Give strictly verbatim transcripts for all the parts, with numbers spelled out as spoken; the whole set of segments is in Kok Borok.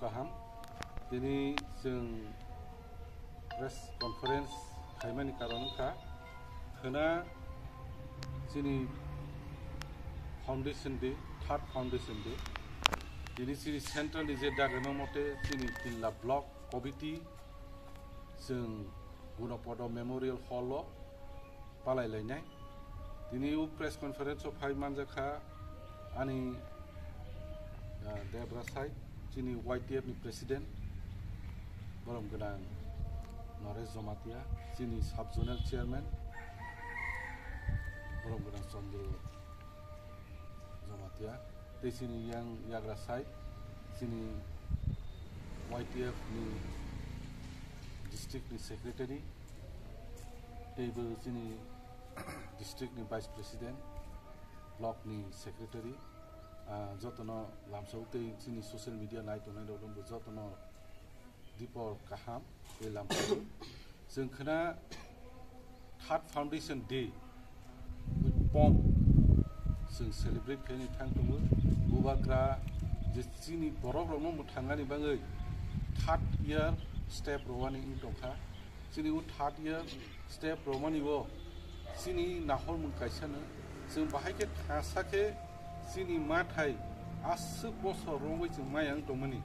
Kaham. Tini chwng press conference khaimani karon wngkha, khwna chini foundation day, third foundation day. Tini chini central ni je dagima mote chini Killa block committee chwng Gunopodo Memorial Hall o palai lainai. Tini o press conference o phai manjakha ani, ah, Debra side, chini Y T F ni president, borom gwnang Naresh Jamatia, chini sub zonal chairman, borom gwnang Chandra Jamatia, tei chini yang yagra side, chini Y T F ni district ni secretary, tei bo chini district ni vice president, block ni secretary, ah, jotono lamsao tei chini social media nai tongnai rok jotono dipor kaham tei lamsao. Chwng khwna third foundation day with pomp chwng celebrate khaini thang tongo. Bubagra je chini borok rokno mwthangani bagwi third year step rwani wng tongkha. Chini o third year step romani o chini nahormung kaisano chwng bahai khe thangsa khe chini mathai aswk bosor romwi chwng maya wng tongmani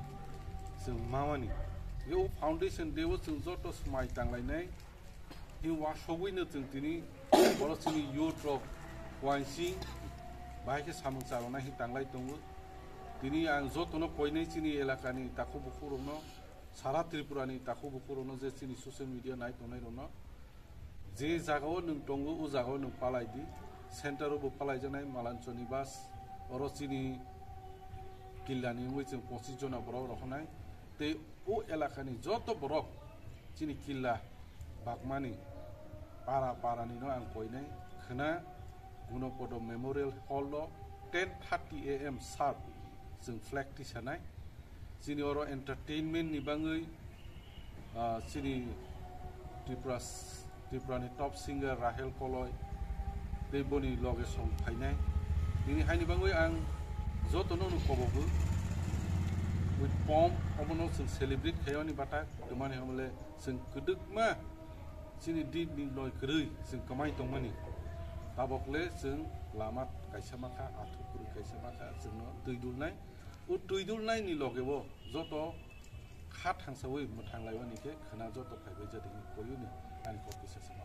chwng mamani. Yo foundation day o chwng joto swmai tanglainai hi wasogwino chwng tini oro chini youth rok wansing bahai khe samung charonai hi tanglai tongo. Tini ang jotono koinai chini elakani takhuk bukhuk rokno, sara Tripura ni takhuk bukhuk rokno je chini social media nai tongnai rokno je jagao nwng tongo o jagao nwng palai di, center o bo palai janai Malanchoni bus oro chini Killa ni wngwi chwng pochis jona borok rok honai tei o elakani joto borok chini Killa bagmani para para ni no ang koinai khwna Gunopodo Memorial Hall o ten thirty A M sharp chwng flag tisanai. Chini oro entertainment ni bangwi, ah, chini Tripura s-, Tripura ni top singer Rahel Koloi tei boni loge song phainai. Bini haini bangwi ang jotono no kobogo with pomp omono chwng celebrate khaiyani bata kwmani hamle chwng kwdwkma chini din ni noi kwrwi chwng kwmai tongmani. Tabok le chwng lama kaisa makha, athuk kwrwi kaisa makha, chwngno twi dulnai. O twi dulnai ni loge o joto kha thangsawi mwthang laiwani khe khwna joto phaibai jadi hinwi koyuni ani kok kisa sa.